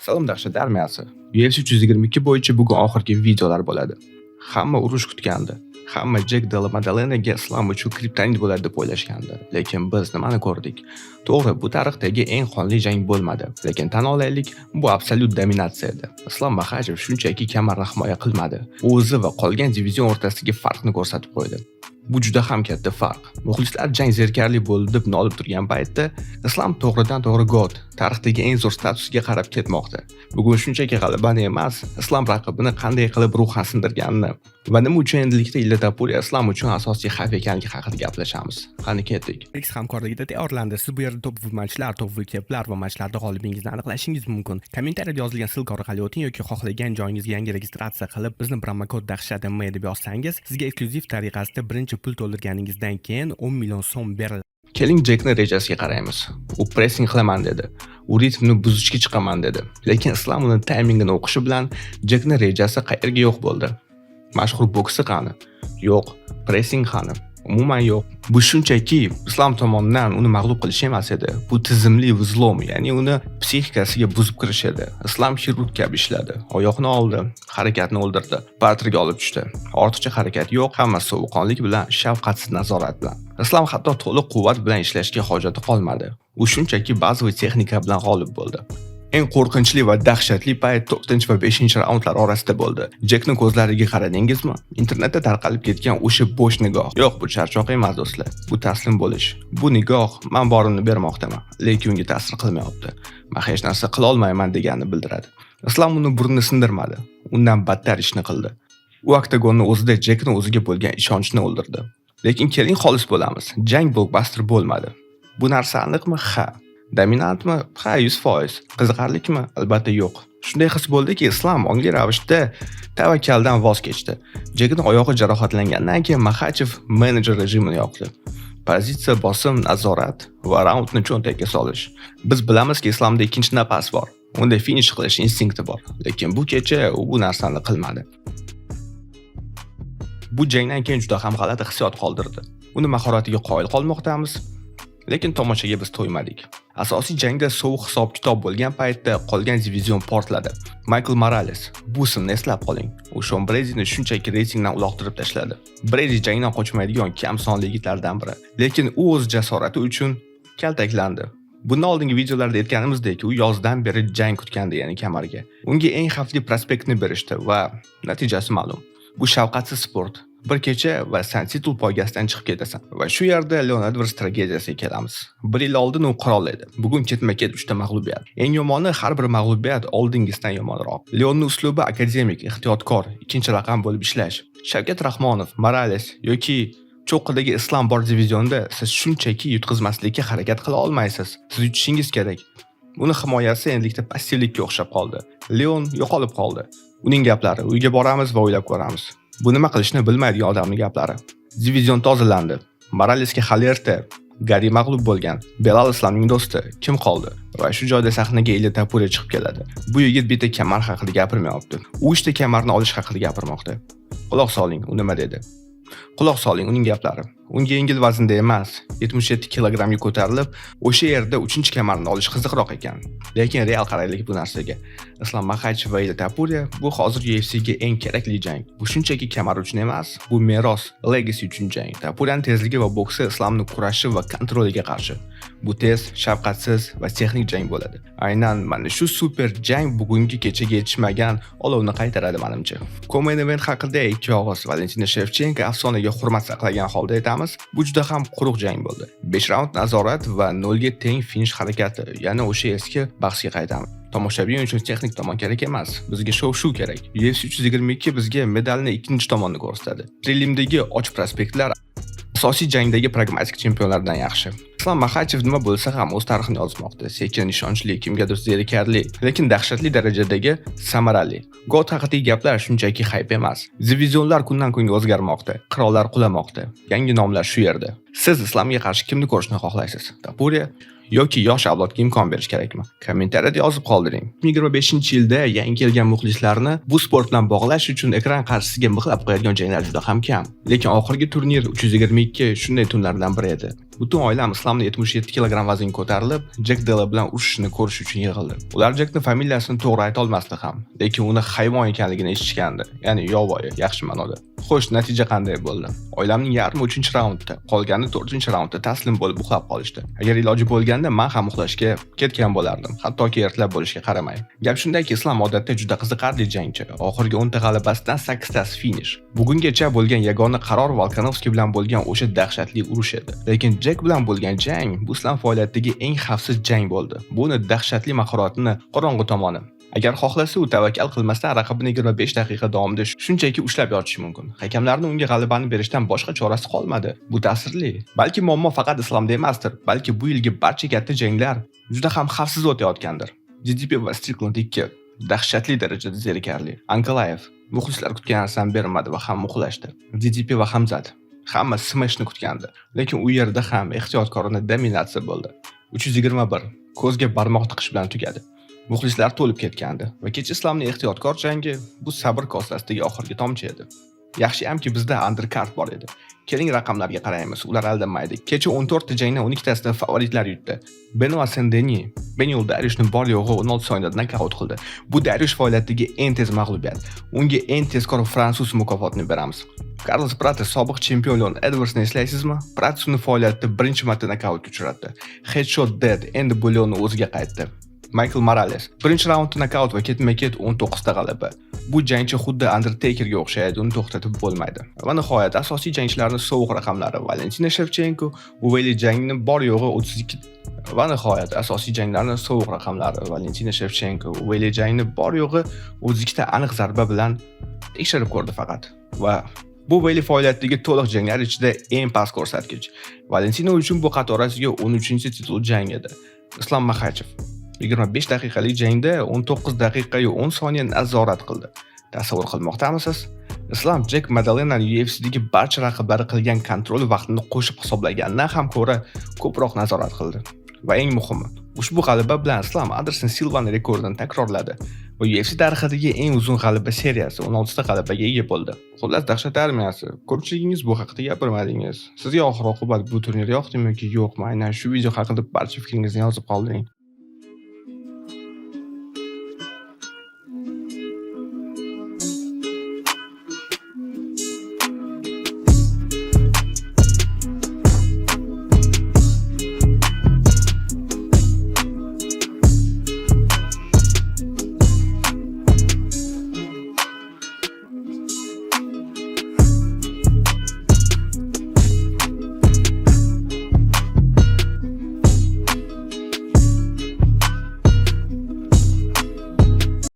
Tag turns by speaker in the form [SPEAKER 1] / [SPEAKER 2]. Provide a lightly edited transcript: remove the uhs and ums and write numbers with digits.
[SPEAKER 1] Salom, Dahshat armiyasi. UFC 322 bo'yicha bugun oxirgi videolar bo'ladi. Hamma urush kutgandi. Hamma Jek Della Madalenaga Islam uchun kriptonit bo'ladi deb o'ylashgandi. Lekin biz nimani ko'rdik? To'g'ri, bu tarixdagi eng qonli jang bo'lmadi. Lekin tan olaylik, bu absolyut dominatsiya edi. Islom Maxachev shunchaki kamarni himoya qilmadi. O'zi va qolgan divizion o'rtasidagi farqni ko'rsatib qo'ydi. Bu juda ham katta farq. Muxlislar jang zerikarli bo'ldi deb nolib turgan paytda Islom to'g'ridan to'g'ri GOAT, tarixdagi eng zo'r statusiga qarab ketmoqda. Bugun shunchaki g'alabani emas, Islom raqibini qanday qilib ruhan sindirganini va nima uchun endilikda Iliya Topuriya Islom uchun asosiy xavf ekanligi haqida gaplashamiz. Qani, ketdik.
[SPEAKER 2] X hamkorligida tayyorlandi. Siz bu yerda топовый matchlar, топовый keplar va matchlarda g'olibingizni aniqlashingiz mumkin. Kommentariyada yozilgan ссылка orqali o'ting yoki xohlagan joyingizga yangi registratsiya qilib, bizni promokod Dahshat MMA deb yozsangiz, sizga eksklyuziv tariqasida birinchi pul to'ldirganingizdan keyin 10 million so'm beriladi.
[SPEAKER 1] Keling, Jekni rejasiga qaraymiz. U pressing qilaman dedi. U ritmni buzishga chiqaman dedi. Lekin Islom uni taymingini o'qishi bilan Jekni rejasi qayerga yo'q bo'ldi? Mashhur boksi qani? Yo'q. Pressing qani? Umuman yo'q. Bu shunchaki Islom tomonidan uni mag'lub qilish emas edi. Bu tizimli взлом, ya'ni uni psixikasiga buzib kirish edi. Islom xirurg kabi ishladi. Oyoqni oldi, harakatni o'ldirdi. Parterga olib tushdi. Ortiqcha harakat yo'q, hammasi sovuqqonlik bilan, shafqatsiz nazorat bilan. Islom hatto to'liq quvvat bilan ishlashga hojati qolmadi. U shunchaki bazaviy texnika bilan g'olib bo'ldi. Eng qo'rqinchli va dahshatli payt 4 va 5 raundlar orasida bo'ldi. Jekni ko'zlariga qaradingizmi? Internetda tarqalib ketgan o'sha bo'sh nigoh. Yo'q, bu charchoq emas, do'stlar. Bu taslim bo'lish. Bu nigoh man borimni bermoqdaman, lekin unga ta'sir qilmayapti. Man hech narsa qila olmayman deganini bildiradi. Islom uni burnini sindirmadi. Undan battar ishni qildi. U oktagonni o'zida Jekni o'ziga bo'lgan ishonchni o'ldirdi. Lekin keling, xolis bo'lamiz. Jang blokbaster bo'lmadi. Bu narsa aniqmi? Ha. Dominantmi? Ha, 100%. Qiziqarlikmi? Albatta yo'q. Shunday his bo'ldiki, Islom ongli ravishda tavakkaldan voz kechdi. Jekni oyog'i jarohatlangandan keyin Maxachev menejer rejimini yoqdi. Pozitsiya, bosim, nazorat va raundni cho'ntakka solish. Biz bilamizki, Islomda ikkinchi nafas bor. Unda finish qilish instinkti bor. Lekin bu kecha u bu narsani qilmadi. Bu jangdan keyin juda ham g'alati hissiyot qoldirdi. Uni mahoratiga qoyil qolmoqdamiz, lekin tomoshaga biz to'ymadik. Asosiy jangda sovuq hisob-kitob bo'lgan paytda qolgan divizion portladi. Maykl Morales, bu ismni eslab qoling. U Shon Bredini shunchaki reytingdan uloqtirib tashladi. Bredi jangdan qochmaydigan kam sonli yigitlardan biri. Lekin u o'z jasorati uchun kaltaklandi. Bundan oldingi videolarda aytganimizdek, u yozdan beri jang kutgandi, ya'ni kamarga. Unga eng xavfli prospektni berishdi va natijasi ma'lum. Bu shafqatsiz sport. Bir kecha va san titul poygasidan chiqib ketasan. Va shu yerda Leon Edwards tragediyasiga kelamiz. Bir yil oldin u qirol edi. Bugun ketma-ket 3 ta mag'lubiyat. Eng yomoni, har bir mag'lubiyat oldingisidan yomonroq. Leonni uslubi akademik, ehtiyotkor, ikkinchi raqam bo'lib ishlash. Shavkat Rahmonov, Morales yoki cho'qqidagi Islom bor divizionda siz shunchaki yutqizmaslikka harakat qila olmaysiz. Siz yutishingiz kerak. Uni himoyasi endilikda passivlikka o'xshab qoldi. Leon yo'qolib qoldi. Uning gaplari: "Uyga boramiz va o'ylab ko'ramiz." Bu nima qilishni bilmaydigan odamning gaplari. Divizion tozalandi. Moralesga hali erta. Gari mag'lub bo'lgan. Belal Islomning do'sti. Kim qoldi? Va shu joyda sahnaga Iliya Topuriya chiqib keladi. Bu yigit bitta kamar haqida gapirmayapti. U uchta kamarni olish haqida gapirmoqda. Quloq soling, u nima dedi? Quloq soling uning gaplari. Unga yengil vaznda emas, 77 kilogrammga ko'tarilib, o'sha yerda 3-kamarni olish qiziqroq ekan. Lekin real qaraylik bu narsaga. Islom Maxachev va Iliya Topuriya bu hozir UFCga eng kerakli jang. Bu shunchaki kamar uchun emas, bu meros, legacy uchun jang. Topuriyaning tezligi va boksi Islomni kurashi va kontroliga qarshi. Bu tez, shafqatsiz va texnik jang bo'ladi. Aynan mana shu super jang bugungi kechaga yetishmagan olovni qaytaradi menimcha. Co-main event haqida ikki og'iz. Valentina Shevchenko afsonaga hurmat saqlagan holda aytamiz, bu juda ham quruq jang bo'ldi. 5 raund nazorat va 0 ga teng finish harakati. Yana o'sha eski bahsga qaytamiz. Tomoshabin uchun texnik tomon kerak emas. Bizga shov-shuv kerak. UFC 322 bizga medalni ikkinchi tomonini ko'rsatadi. Prelimdagi och prospektlar asosiy jangdagi pragmatik chempionlardan yaxshi. Islom Maxachev nima bo'lsa ham o'z tarixini yozmoqda. Sekin, ishonchli, kimgadir zerikarli, lekin dahshatli darajadagi samarali. GOAT haqidagi gaplar shunchaki хайп emas. Divizionlar kundan kunga o'zgarmoqda, qirollar qulamoqda. Yangi nomlar shu yerda. Siz Islomga qarshi kimni ko'rishni xohlaysiz? Topuriya yoki yosh avlodga imkon berish kerakmi? Kommentariyada yozib qoldiring. 2025-yilda yangi kelgan muxlislarni bu sport bilan bog'lash uchun ekran qarshisiga mixlab qo'yadigan janglar juda ham kam. Lekin oxirgi turnir 322 shunday tunlardan biri edi. Butun oilam Islamni 77 kilogramm vazn ko'tarilib, Jek Della bilan urushishini ko'rish uchun yig'ildi. Ular Jekni familiyasini to'g'ri ayta olmasdi ham, lekin uni hayvon ekanligini eshitishgandi, ya'ni yovvoyi, yaxshi ma'noda. Xo'sh, natija qanday bo'ldi? Oilamning yarmi 3-raundda, qolgani 4-raundda taslim bo'lib uxlab qolishdi. Agar iloji bo'lganda, men ham uxlashga ketgan bo'lardim, hattoki ertalab bo'lishiga qaramay. Gap shundaki, Islom odatda juda qiziqarli jangchi. Oxirgi 10 ta g'alabasidan 8 tasi finish. Bugungacha bo'lgan yagona qaror Volkanovski bilan bo'lgan o'sha dahshatli urush edi. Lekin Jek bilan bo'lgan jang bu Islom faoliyatidagi eng xavfsiz jang bo'ldi. Bu uni dahshatli mahoratini qorong'u tomoni. Agar xohlasa, u tavakkal qilmasdan raqibini 25 daqiqa davomida shunchaki ushlab yotishi mumkin. Hakamlarni unga g'alabani berishdan boshqa chorasi qolmadi. Bu ta'sirli. Balki muammo faqat Islomda emasdir, balki bu yilgi barcha katta janglar juda ham xavfsiz o'tayotgandir. DDP va Strickland 2 dahshatli darajada zerikarli. Ankalaev muxlislar kutgan narsani bermadi va hamma uxlashdi. DDP va Hamzat, hamma smashni kutgandi, lekin u yerda ham ehtiyotkorona dominatsiya bo'ldi. 321 ko'zga barmoq tiqish bilan tugadi. Muxlislar to'lib ketgandi va kecha Islomning ehtiyotkor jangi bu sabr kosasidagi oxirgi tomchi edi. Yaxshiyamki, bizda undercard bor edi. Keling, raqamlarga qaraymiz, ular aldanmaydi. Kecha 14 ta jangdan 12 tasida favoritlar yutdi. Benoit Saint-Denis Benil Dariushni bor yo'g'i 16 soniyada nokaut qildi. Bu Dariush faoliyatidagi eng tez mag'lubiyat. Unga eng tezkor fransuz mukofotini beramiz. Karlos Prates sobiq chempion Leon Edwardsni eslaysizmi? Prates uni faoliyatida birinchi marta nokautga uchratdi. Headshot dead, endi bu Leonni o'ziga qaytdi. Michael Morales birinchi raundda nokaut va ketma-ket 19 ta g'alaba. Bu jangchi xuddi Undertakerga o'xshaydi, uni to'xtatib bo'lmaydi. Va nihoyat, asosiy jangchilarning sovuq raqamlari: Valentina Shevchenko Uveli jangni bor yo'g'i 32. Va nihoyat, asosiy janglarning sovuq raqamlari: Valentina Shevchenko Uveli jangni bor yo'g'i 32 ta aniq zarba bilan tekshirib ko'rdi faqat. Va bu Veli faoliyatidagi to'liq janglar ichida eng past ko'rsatkich. Valentina uchun bu qatorasiga 13-titul jang edi. Islom Maxachev 25 daqiqalik jangda 19 daqiqa 10 soniya nazorat qildi. Tasavvur qilmoqdamisiz? Islom Jek Madalenani UFCdagi barcha raqiblari qilgan kontrol vaqtini qo'shib hisoblagandan ham ko'ra ko'proq nazorat qildi. Va eng muhimi, ushbu g'alaba bilan Islom Anderson Silvani rekordini takrorladi va UFC tarixidagi eng uzun g'alaba seriyasi, 16 ta g'alabaga ega bo'ldi. Xullas, Dahshat armiyasi, ko'pchiligingiz bu haqida gapirmadingiz. Sizga oxir oqibat bu turnir yoqdimi yoki yo'qmi? Aynan shu video haqida barcha fikringizni yozib qoldiring.